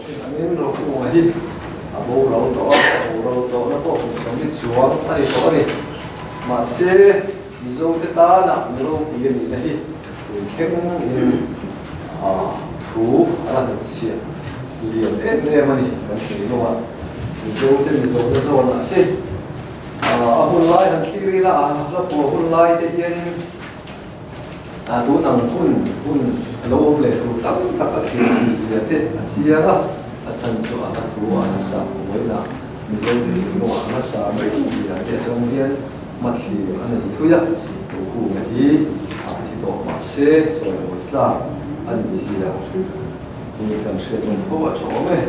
Heng angin Rokunga hi a boral tawh a, a boral tawhna pawh kum 40 chuang a ni tawh a ni. Mahse, Mizote tana mi ropui a nihna hi tun thlengin thu a la hnutchhiah lian em em a ni kan thinlunga Mizote Mizona zawnah te a hun lai han thlir ila a hla phuah hun lai te hianin tun ang hun hun a lo awm leh tur tam tak a thlir thin zia te a chiang a, a chhan chu a hla thu a nasa vawiinah Mizote thinlungah a hla cham reng zia te atang hian Hmathlir a nei thui a, Rokunga hi a thi tawh mah se chawimawi tlak a nih zia hi kan hriat nawn fo a tha awm e.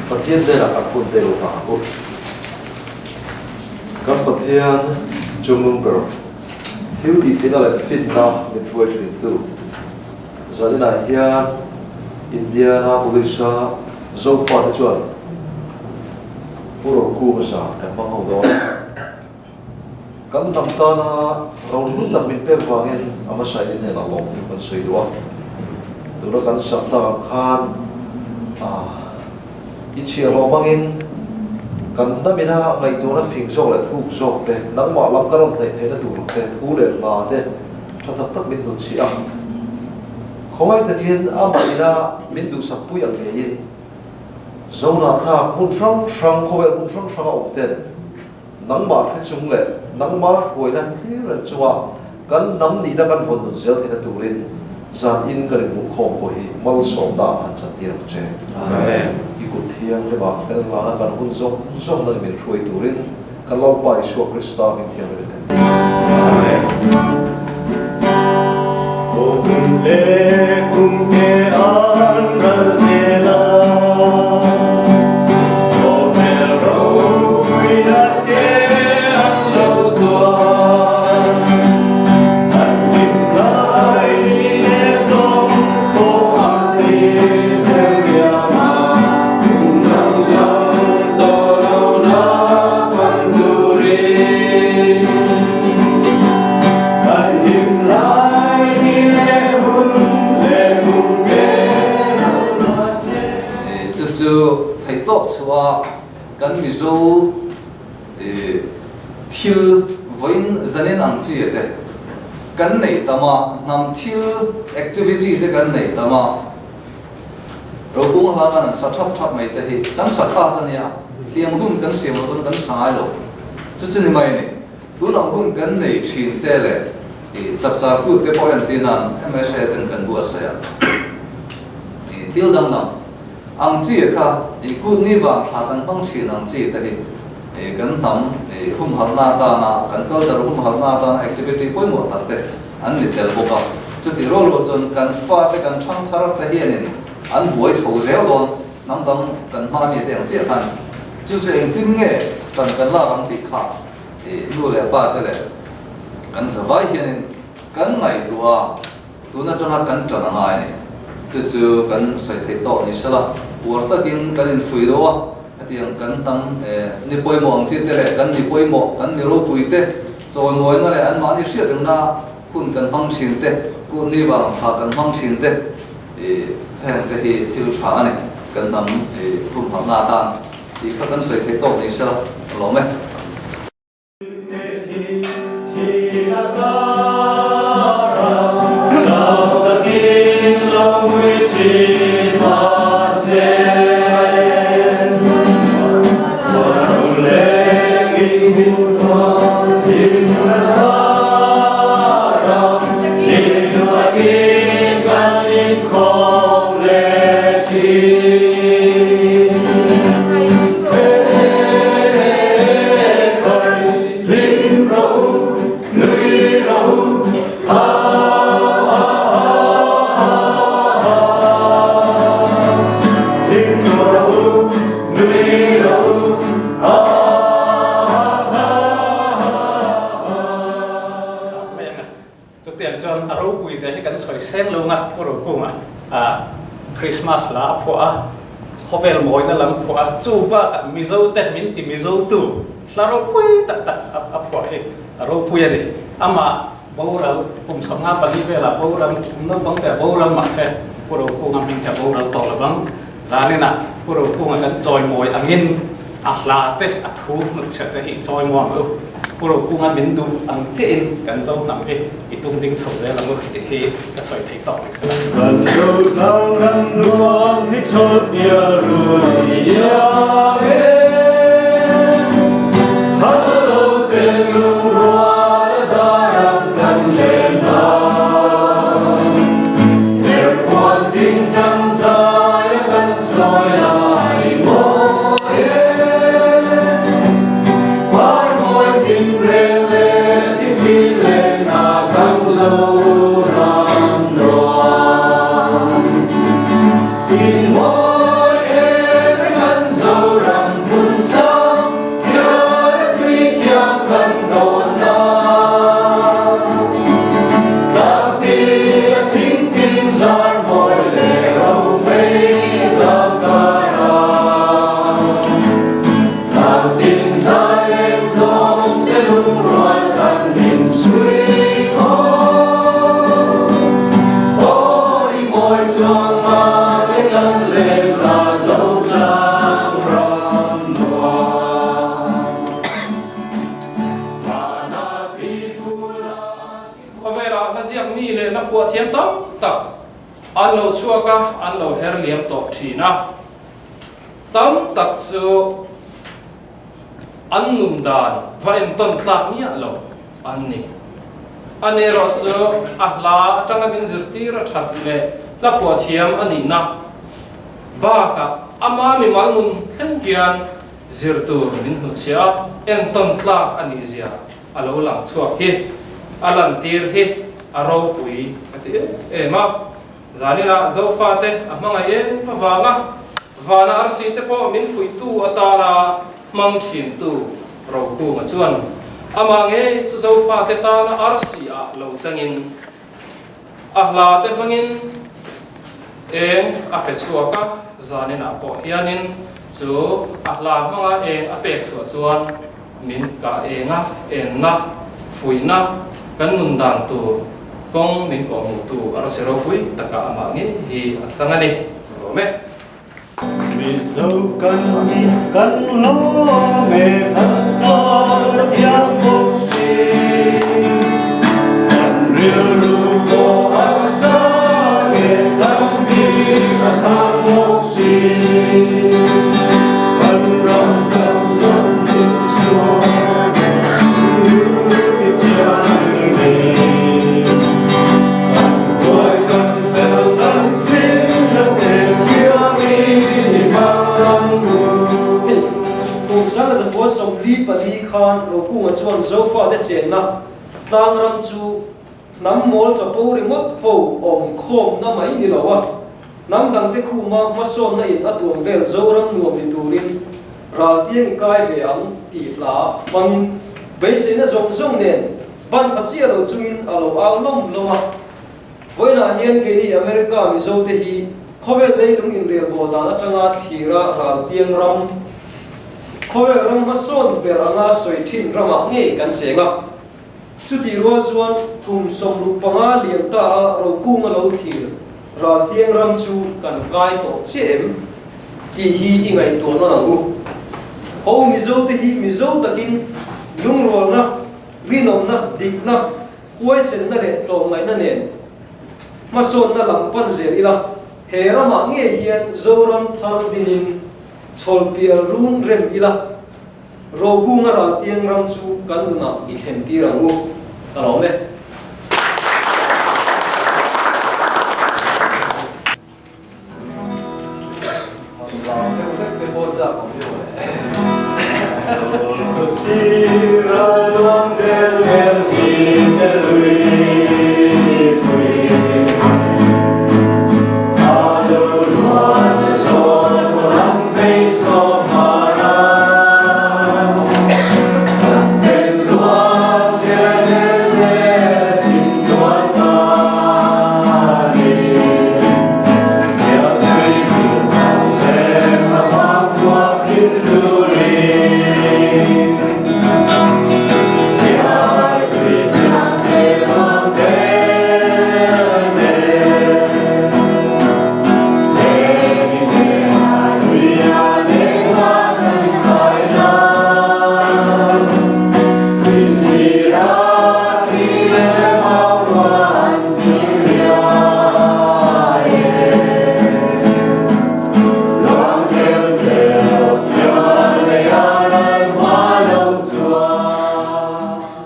Pathian hnenah kan hun te lo hna ang u. Kan Pathian chungnung ber thil tih theihna leh finna min hruai thintu zaninah hian Indianapolis-a Zofate chuan Pu Rokunga zan kan hmang ho dawn a. Kan hnam tana rohlu tak min pek vangin a hmasain hnenah lawmthu kan sawi duh a. Tuna kan sak tak ang khan i chhiahhlawh hmangin kan hnamina ngaihtuahna fing zawk leh thuk zawk te, nangmah lam ka rawn hnaih theihna tur te, thu leh hla te tha tak tak min hnutchhih a. Khawngaih takin amah ina min duhsakpui ang ngeiin Zonahthlak hmun hrang hrang, khawvel hmun hrang hranga awm ten Nangmah hre chung leh nangmah hruaina thlir reng chunga kan hnam nihna kan vawn nun zel theihna turin zan in kan inhmuhkhawm pawh hi malsawmna ah han chantir ang che. Amen. I kut thianghlimah kan inlana kan hun zawng zawng nang min hruai turin kan Lalpa Isua Krista hming thianghlim in kan dil. Amen. Kumte an ral zel a, khawvel ropuina te an lo chuan. An hlim lai ni leh zawng pawh a hlim tel riam a, kum dang dang tawh lo na pan turin. Kan hlim lai ni leh hun leh kum te ram mahse. Chu chu theihtawp chhuah kan Mizo thil vawiin zanin ang chi te kan neih tam a, hnam thil activity te kan neih tam a, Rokung hla khan an sa thap thap mai te hi kan sa khat a nia, tiang hun kan siam loh chuan kan sa ngai lo, chu chu ni mai a ni. Tun ang hun kan nei thin te leh i chapchar kut te pawh entir nan MSA ten kan buatsaih a, i thil dangdang ang chi kha i kut ni vang thla kan hmang thin ang chi te hi i kan hnam i humhalhna atana kan culture humhalhna atana activity pawimawh tak te an ni tel bawk a. Chutih rual rual chuan kan fate kan thangthar te hianin an buai chho zel dawn hnam dang kan hma mi te ang chiah khan chu chu engtin nge kan kan lak ang tih kha I nu leh pa te leh kan zavai hianin kan ngaihtuah a, tun atanga kan ṭan a ngai a ni. Chu chu kan sawi theih tawh ni sela, uar takin kan infuih deuh a, hetiang kan hnam ni pawimawh ang chi te leh kan mi pawimawh, kan mi ropui te chawimawina leh anmahni hriat rengna hun kan hmang thin te, kun ni vang thla kan hmang thin te, heng te hi thil ṭha a ni, kan hnam humhalhna atan. Tih kha kan sawi theih tawk ni sela ka lawm e. Chutiang chuan a ropui zia hi kan sawi seng lo nga Pu Rokunga Christmas hla a phuah a, khawvel mawina lam phuah a, chu bakah Mizo te min ti Mizo tu hla ropui tak tak a phuah hi a ropui a ni. Amah boral kum 54 velah boral kum naupang te a boral mahse Pu Rokunga hming hi a boral tawh lo vang. Zaninah Pu Rokunga kan chawimawi angin a hla te a thu hnutchhiah te hi i chawimaw ang u. Pu Rokunga min duh ang chiahin kan zo hnam hi i tum ding chho zel ang u tih hi ka sawi thei tawk ni sela. Kan zo tlang ram nuam hi chawlhpial run i iang e. Hal lo tel lungrual a dar ang kan len nan. Herkhuan tingtang zai a kan chawi lai mawi e. Par mawi tin reng leh thifin leng na kan Zoram nuam. In mawi em e kan Zoram hmun sang, fiar a tui thiang kan dawn na. Tlangti a thing tin zar mawi leh ro mei zam kar a. Tlangtin zai leh zawng te lungrual kan insui khawm. Aw i mawi chuang mah te kan leng la zo tlang ram nuam. Khawvelah hla ziak mi leh hla phuah thiam tam tak an lo chhuak a, an lo her liam tawh thin a. Tam tak chu an nun dan va entawn tlak miah lo an ni. Ani erawh chu a hla atanga min zirtir a that leh hla phuah thiam a nihna bakah ama mimal nun thleng hian zir tur min hnuchhiah a, entawn tlak a nih zia a lo lang chhuak hi, a lantir hi a ropui ka ti em em a. Zaninah Zofate a hmangaih em avanga vana arsi te pawh min fuihtu atana hmang thintu Rokunga chuan amah ngei chu Zofate tana arsi ah lo changin a hla te hmangin eng a pe chhuak a, zaninah pawh hianin chu a hla hmanga eng a pek chhuah chuan min kah eng a, enna, fuihna, kan nun dan tur kawng min kawhhmuhtu a rasi ropui taka amah ngei hi a chang a ni. Lawm e. Mizo kan ni kan lawm e kan tan a thiam bawk si kan rilru pawh a sang e kan bik a thang bawk si kan ram kan ram ding chuan i thiam nei kan huai kan fel kan fim na te thiam i hmang ang u. Kum 1944 khan Rokunga chuan Zofate chenna tlangram chu Hnam mawl chapo ringawt ho awm khawmna mai ni lo a, hnam dangte khuma hmasawnna in a tuam vel Zoram nuam ni turin raltiang i kai ve ang tih hla hmangin beiseina zawng zawng nen ban pha chiah lo chungin a lo au lawm lawm a. Vawiinah hian keini America Mizo te hi khawvel leilung inrelbawl dan atanga thlira raltiang ram, khawvel ram hmasawn ber anga sawi thin ramah ngei kan cheng a. Chutih rual chuan kum 65 liam ta a Rokunga lo thlir Raltiang ram chu kan kai tawh chiah em tih hi i ngaihtuah nawn ang u. Ho Mizo te hi Mizo takin lungrualna, rinawmna, dikna, huaisenna leh tlawmngaihna nen hmasawnna lam pan zel ila he ramah ngei hian Zoram thar dinin chhawlpial run rem ila. Rokunga raltiang ram chu kan nunah i thlen tir ang u, ka lawm e.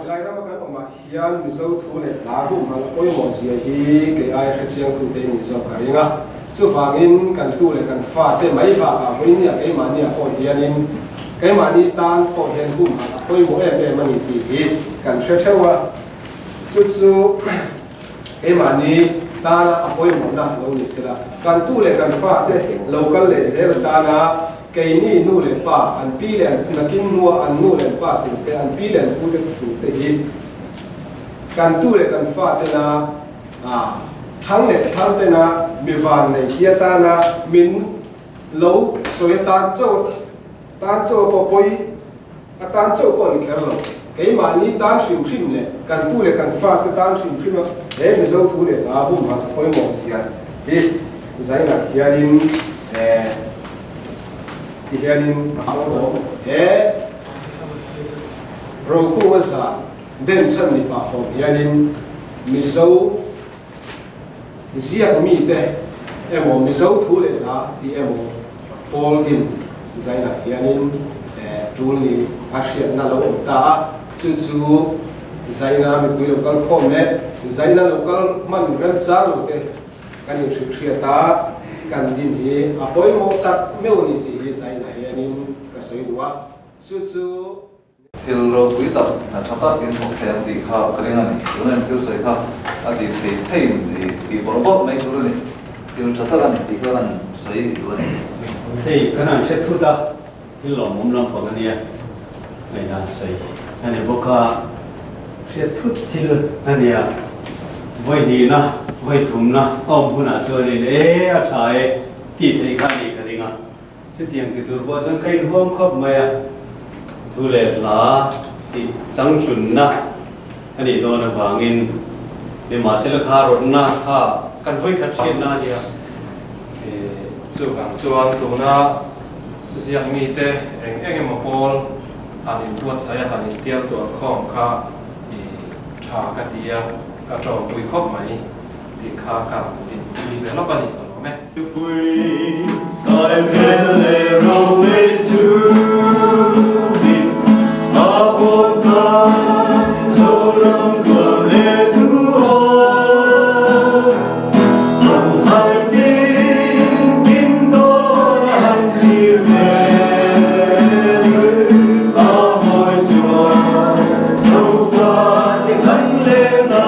Helai rama kan awmah hian Mizo thu leh hla humhal a pawimawh zia hi kei ai hrechiang tute in ni zawk ka ring a. Chuvangin kan tu leh kan fate mai bakah vawinia keimahniah pawh hianin keimahni tan pawh hian humhal a pawimawh em em a ni tih hi kan hre theuh a. Chu chu keimahni tana a pawimawhna lo ni sela, kan tu leh kan fate lo kal leh zel atana keini nu leh pa, an pi leh an nakin hnua an nu leh an pa turte, an pi leh an pute turte hi kan tu leh kan fatena Thang leh thar tena mi van nei hi atana min lo sawi atan chauh tan chauh pawh pawi atan chauh pawh ni kher lo. Keimahni tan hrim hrim leh kan tu leh kan fate tan hrim hrim a he Mizo thu leh hla humhalh pawimawh zia hi zainah hianin ti hianin a awm he Rokunga zah Den chhan ni pah fawm hianin Mizo ziak mite emaw Mizo thu leh hla tih emaw pawl din zainah hianin tul ni a hriatna lo awm ta a, chu chu zaina mipui lo kal khawm leh zaina lo kal hman remchang lo te kan inhrilhhriat a, kan din hi a pawimawh tak meuh ni tih hi zainah hianin ka sawi duh a, chu chu. Thil ropui tak, tha tak in thawk thei ang tih kha ka ring a ni. Tuna in thil sawi kha a ti thei theiin i tih bawrh bawrh mai tur a ni. Thil tha tak a ni tih kha kan sawi duh a ni. Hei kan han hre thut a, thil lawmawm lampang a nia, ngaihdan sawi a ni bawk a, hriat thut thil a nia, vawi hnihna, vawi thumna a awm hunah chuanin e a tha e tih theih kha a nih ka ring a, chutiang ti tur pawh chuan ka inhuam khawp mai a, thu leh hla tih changtlunna a nih dawn avangin nimahsela kha rawtna kha kan vawikhat hriatna a nia. Chuvang chuan tuna ziak mite eng eng emaw pawl han inbuatsaih a han intial tuar khawm kha i tha ka ti a, ka tawmpui khawp mai tih kha ka rawn dinpui ve lawk a ni ka lawm e. Tupui kai hmel leh romei chungin a pawn tan Zoram tuam leh duhawm. Ram har tin tin dawn a han thlir ve a mawi chuan Zofa te kan leng a.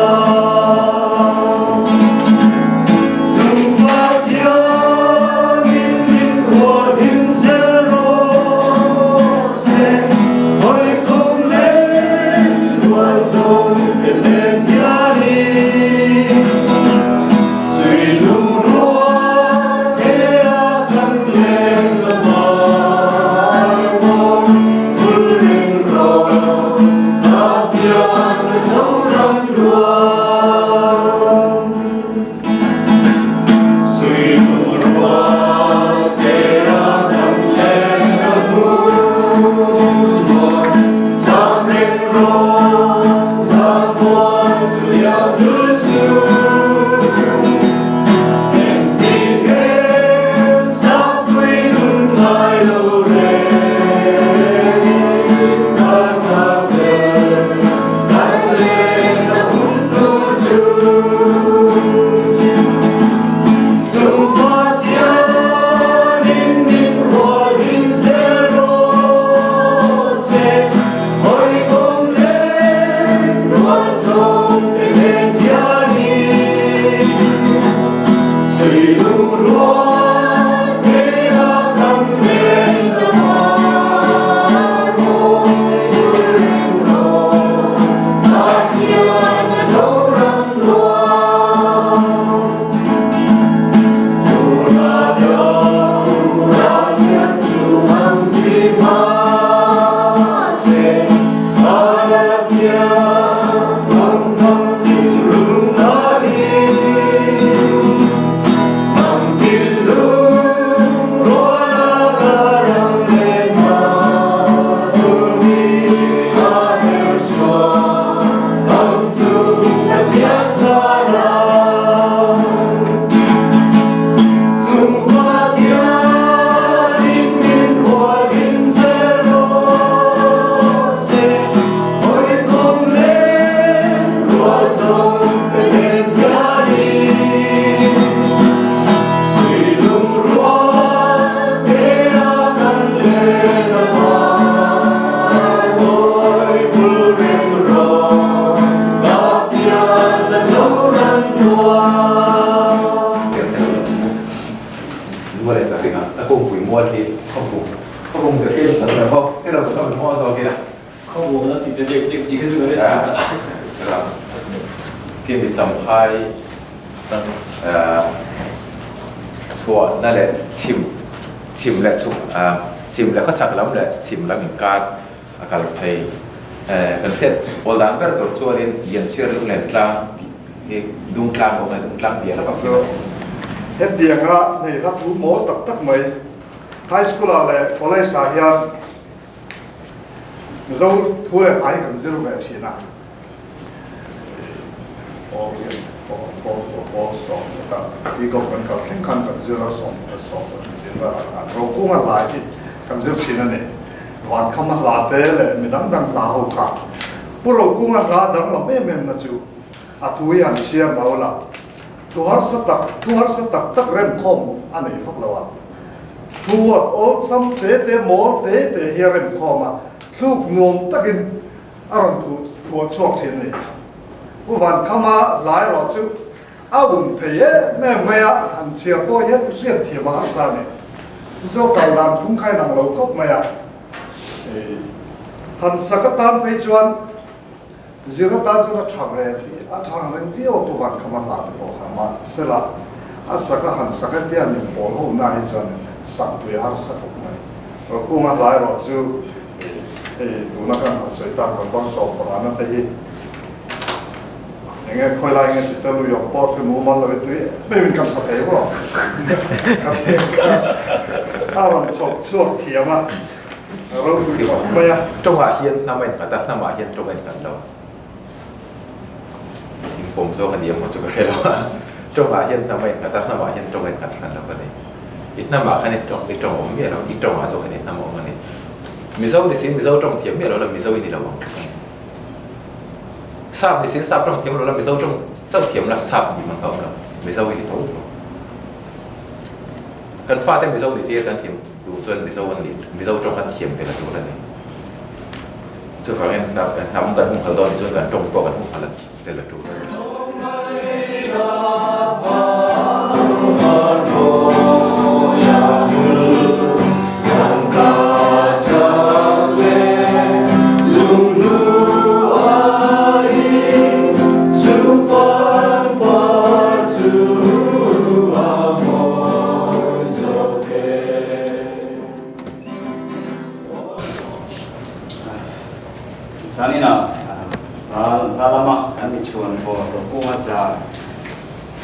Hetianga nei hla thu mawl tak tak mai High School ah leh College ah hian Mizo thu leh hla hi kan zir ve thin a. Pawl hian pawl pawl pawl pawl sawm leh a Eagle kan kal thleng khan kan zir a sawm sawm pahnih velah khan Rokunga hla hi kan zir thin a ni. Vankhama hla te leh midang dang hla ho kha Pu Rokunga hla danglam em em na chu a thu hi han chhiar mau la. Thu harsa tak, thu harsa tak tak remkhawm a nei vak lo a. Thu uat awlsam te te, mawl te te hi a remkhawm a, thluk nuam takin a rawn phuah chhuak thin a ni. Pu Vankhama hlai erawh chu A un thei em em mai a, han chhiar pawh hian hriat thiam a harsa a ni. Chu chu kal dan phung kha inang lo khawp mai a. Han sak atan phei chuan zir atan chuan a tha ve a tha ang reng viau a pu van kham a hla te pawh kha mahsela a sak a han sak a tia min pawl ho na hi chuan sak tui a harsa khawp mai. Rokunga hla erawh chu hei tuna kan han sawi tak number 15 na te hi Enge khawi lai nge chite lui awm pawh hre mumal lo i tui em em in kan sa thei maw? Ka thleng kha a rawn chhawp chhuak thiam a, ropui khawp mai a. Tawngah hian hnam a innghat a, hnamah hian tawng a innghat lo. Inpawm zawk a ni emaw chu ka hre lo a. Tawngah hian hnam a innghat a, hnamah hian tawng a innghat hran lo ka ni. I hnamah khan i tawng i tawng awm miah lo, i tawngah zawk khan i hnam a awm a ni. Mizo ni siin Mizo tawng thiam miah lo la Mizo i ni lo ang. Sap ni sin sap tawng thiam lo la Mizo tawng chauh thiam la sap ni mang ka awm lo Mizo i ni tho tho. Kan fate Mizo ni tir kan thiam duh chuan Mizo an nih Mizo tawng kan thiam tel a tul a ni. Chuvangin hnam kan humhalh dawn nih chuan kan tawng pawh kan humhalh tel a tul a ni. Zaninah hla lama kan michhuan bawr Rokunga zar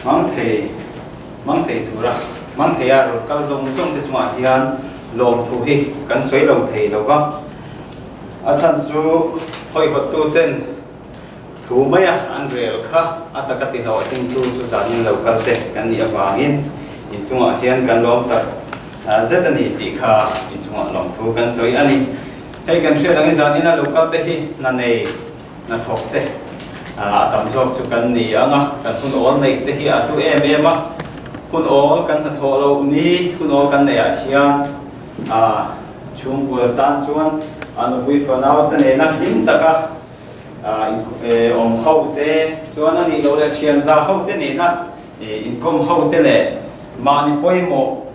mang thei mang thei tura mang thei a rawn kal zawng zawng te chungah hian lawmthu hi kan sawi lo thei lo va. A chhan chu hawihhawttu ten thu maia an rel kha a taka ti hlawhtlingtu chu zanin lo kal te kan nih avangin inchungah hian kan lawm tak zet a ni tih kha inchungah lawmthu kan sawi a ni. Hei kan hriat angin zanina lo kal te hi hna nei hna thawk te a tam zawk chu kan ni ang a, kan hun awl neih te hi a hlu em em a, hun awl kan hnathawh loh ni hun awl kan neih ah hian chhungkual tan chuan a nupui fanau te nena hlim taka awm ho te chuan a nih loh leh thian za ho te nena inkawm ho te leh mahni pawimawh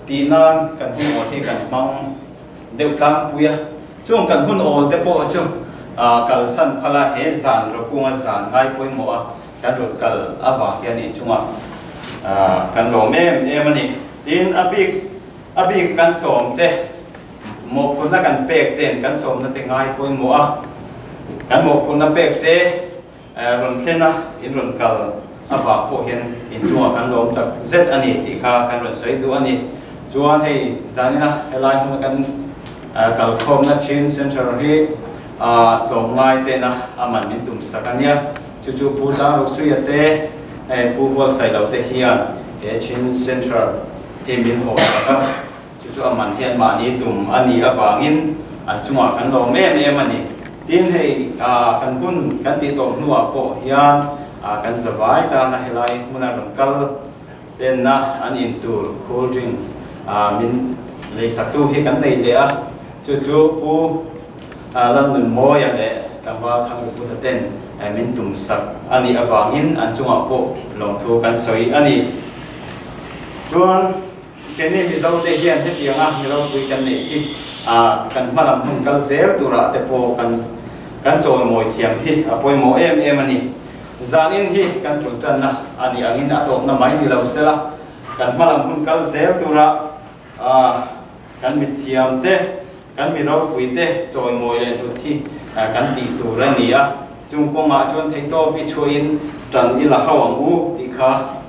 tih nan kan hun awl hi kan hmang deuh tlangpui a, chung kan hun awl te pawh chu kalsan phal a, he zan Rokunga zan ngai pawimawh a kan rawn kal avang hian inchungah kan lawm em em a ni. Tin, a bik a bik kan sawm te, mawhphurhna kan pek ten kan sawmna te ngai pawimawh a, kan mawhphurhna pek te rawn thlen a, in rawn kal avang pawh hian inchungah kan lawm tak zet a ni tih kha kan rawn sawi duh a ni. Chuan hei zanina helai hmuna kan kalkhawmna Chin Centre hi tlawmngai tena a man min tum sak a nia. Chu chu Pu Tlangruksuia te, Pu Hualsailo te hian he Chin Centre hi min haw sak a. Chu chu a man hian mahni tum a nih avangin an chungah kan lawm em em a ni. Tin, hei kan hun kan tih tawh hnuah pawh hian kan zavai tana helai hmuna rawn kal tenna an in tur cool drink min leisaktu hi kan nei leh a. Chu chu Pu Lalnunmawia leh tlangval Thangriputa ten min tum sak a nih avangin an chungah pawh lawmthu kan sawi a ni. Chuan. Keini Mizote hian hetianga mi ropui kan neih hi kan hma lam hun kal zel turah te pawh kan kan chawimawi thiam hi a pawimawh em em a ni. Zanin hi kan tul tanna a nih angin a tawpna mai ni lo sela, kan hma lam hun kal zel turah kan mithiam te, kan mi ropui te chawimawi leh hlut hi kan tih tur a ni a. Chung kawngah chuan theihtawp i chhuahin tan i la hau ang u tih kha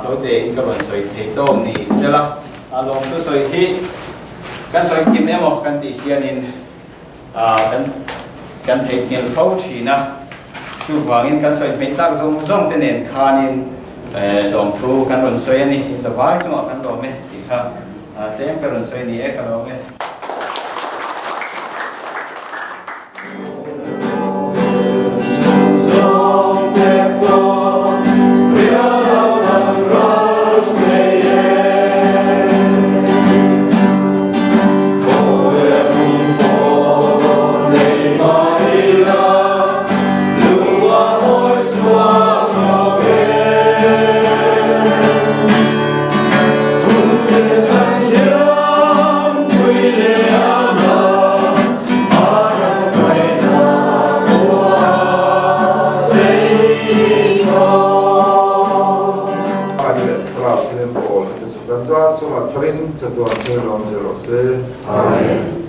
tawite in ka rawn sawi thei tawp ni sela. A lawmtu sawi hi kan sawi kim emaw kan tih hianin kan kan theihnghilh fo thin a. Chuvangin kan sawi hmeih tak zawng zawng te nen khanin lawmthu kan rawn sawi a ni. In zavai chungah kan lawm e tih kha tlem ka rawn sawi ni e ka lawm e. rawngbawlna te chu kan zan chungah tharin chatuan se lawm zel rawh se. Amen.